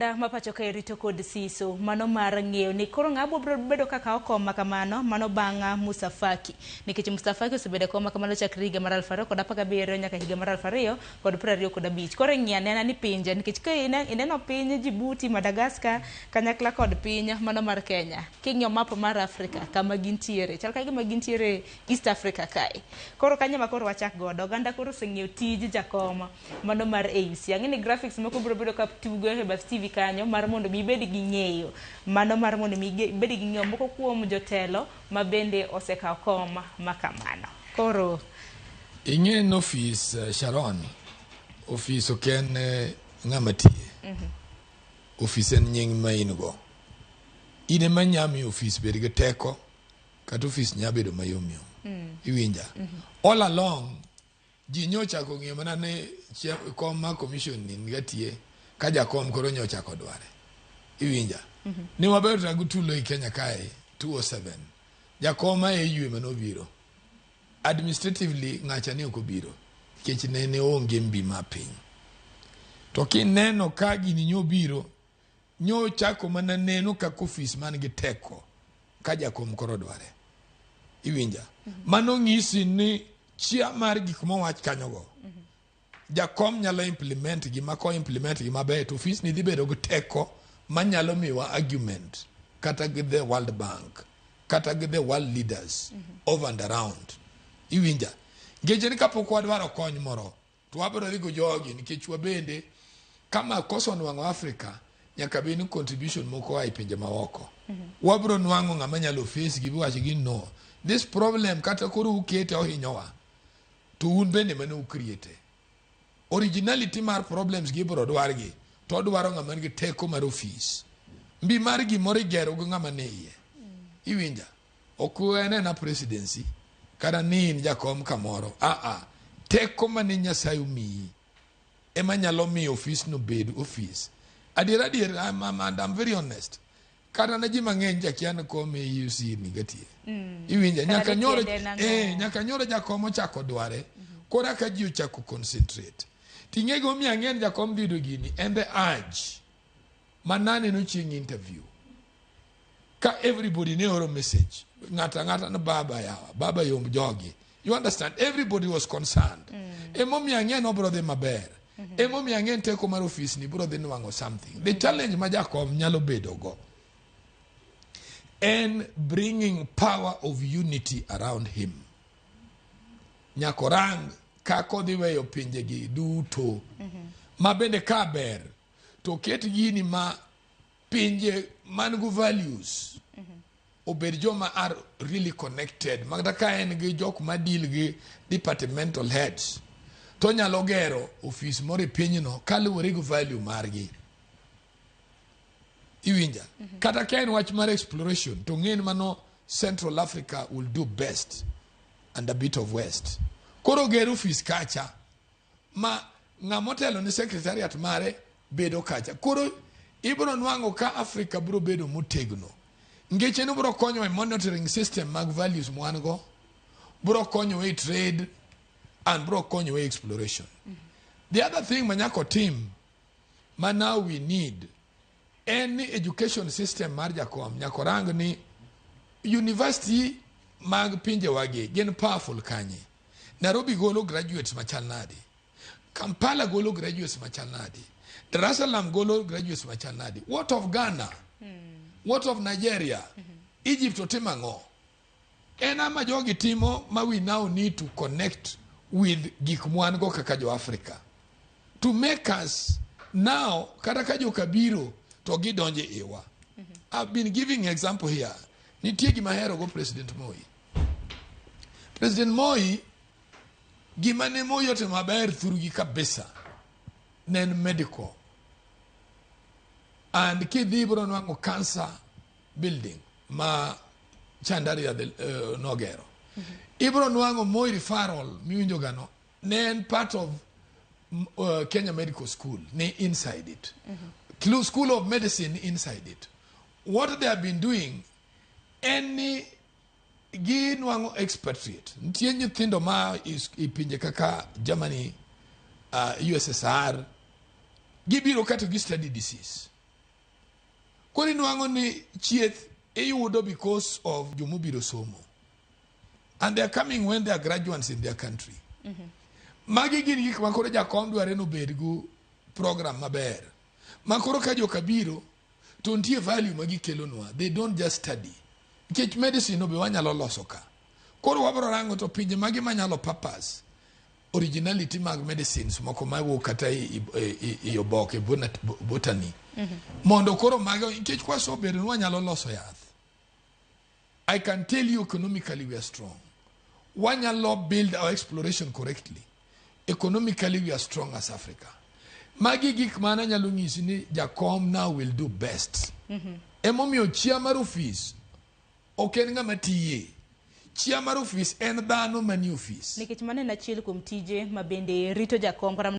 Ma pacho kae rito kod siso mano mar ng'eyo ni koro ng'a biro bedo ka kawo kom ma kamano mano bang' Musa Faki, nikech Musa Faki osebedo e kom ma kamano chakre higa mar 2017 nyaka higa mar 2025. Koro ing'iyo anena ni pinje, nikech ka ineno piny Djibouti, Madagascar kanyakla kod piny mano mar Kenya, king'iyo map mar Africa kama gintiere chal ka gima gintiere East Africa kae. Koro kanyo ma koro wachak godo, oganda koro oseng'eyo tij jakom mano mar AUC. Ang'e ni graphics moko biro bedo ka tugo e bath TV kanyo mar mondo mi ibed gi ng'eyo mano mar mondo mi ibed gi ng'eyo moko kuom jotelo ma bende osekawo kom ma kamano. Koro Ing'e ni ofis, Sharon, ofis ok en ng'ama tiye. Ofis en nying ma in go. In ema inya miyo ofis bed gi teko kata ofis nya bedo mayom yom. Iwinja? All along ji nyochako ng'iyo mana ni kom ma commission ni niga tiye ka jakom koro nyochako dware. Iwinja? Ni wabedo ta gi tulo e Kenya kae 207. Jakom ma AU ema nobiro. Administratively ng'acha ne ok obiro nikech ne onge mbi ma piny. To kineno ka gini nyobiro, nyochako mana neno kaka ofis man gi teko ka jakom koro dware. Iwinja? Mano ng'isi ni chia mar gik mowach kanyogo jakom nyalo implement gi, ma ko implement gi maber to ofis ni dhi bedo gi teko manyalo miwa argument kata gi the World Bank kata gi the world leaders over and around. Iwinja? Nikech ni kapok wadwaro kony moro to wabiro dhi go jogi, nikech wabende kama koso nwang'o Africa nyaka bed ni contribution moko oa e pinje maoko. Wabiro nwang'o ng'ama nyalo face gi biwacho gi no this problem, kata koro ukete ohinyowa to un bende mane ucreate originality mar problems gi ibiro dwargi to odwaro ng'ama nigi teko mar ofis. Mbi mar gimoro igero gi ng'ama ni iye. Iwinja? Ok en presidency kata ni in jakom kamoro. Aa, teko mane Nyasaye omiyi ema nyalo miyo ofis no bed ofis. Adier adier, and I'm very honest, kata ne ji mang'eny jakia ni kom e AUC niga tiye. Iwinja? Kata nyaka nyoro tiende nang'o? Nyaka nyoro jakom ochako dware koro ka ji ochako concentrate ting'e gimomiyo ang'e ni jakom dhi yudo gini en the urge ma naneno chieng' interview ka everybody ne oro message, ng'ato ang'ata ni baba yawa, baba yomb jogi. You understand? Everybody was concerned. Emomiyo ang'e ni obiro dhi maber. Emomiyo ang'e ni teko mar ofis ni biro dhi nwang'o something. The challenge ma jakom nyalo bedo go en bringing power of unity around him. Nyaka orang kaka odhi weyo pinjegi duto ma bende ka ber to ket gini ma pinje man go values obed joma are really connected, makata ka en gi jok ma deal gi departmental heads to nyalo gero ofis moro e pinyno kaluwore gi value margi. Iwinja? Kata ka en wach mar exploration to ng'e ni mano Central Africa will do best and a bit of West. Koro ger ofis kacha ma ng'ama otelo ni secretariat mare bedo kacha. Koro ibiro nwang'o ka Africa biro bedo motegno nikech en biro konyo e monitoring system mag values mwan go, biro konyo e trade and biro konyo e exploration. The other thing ma nyaka otim ma now we need en ni education system mar jakom nyaka orang ni university mag pinjewagi gin powerful kanye. Nairobi golo graduates machal nade? Kampala golo graduates machal nade? Dar es Salaam golo graduates machal nade? What of Ghana? What of Nigeria? Egypt otimo ang'o? En ama jogi timo ma we now need to connect with gik mwan go kaka jo Africa to make us now kata ka joka biro to gidonjo e iwa. I've been giving example here. Nitie gima ahero go President Moi. President Moi, gima ne Moi otimo maber thurgi kabisa ne en medical. And kidhi ibiro nwang'o cancer building ma Chandaria nogero. Ibiro nwang'o Moi Referral miwinjo gano ne en part of Kenya Medical School ni inside it. School of Medicine inside it. What they have been doing en ni ginwang'o expatriate. Nitie nyithindo ma i pinje kaka Germany, USSR, gibiro ka to gi study disease. Koro inwang'o ni chieth iyudo because of jomobiro somo. And they are coming when they are graduates in their country. Magi gin gik ma koro jakom dware ni obed go program maber. Ma koro ka joka biro to nitie value ma gikelonwa. They don't just study. Nikech medicine no be wanyalo loso ka. Koro wabro rango to pinje magi manyalo purpose originality mag medicines moko mawuok kata i oboke botany. Mondo koro mago nikech kwasebedo ni wanyalo loso yath. I can tell you economically we are strong. Wanyalo build our exploration correctly. Economically we are strong as Africa. Magi gik mana nyalo nyisi ni jakom now will do best. Emomiyo chia mar ofis ok en ng'ama tiye. Chia mar ofis en dhano manie ofis. Nikech mano en achiel kuom tije ma bende rito jakom kata.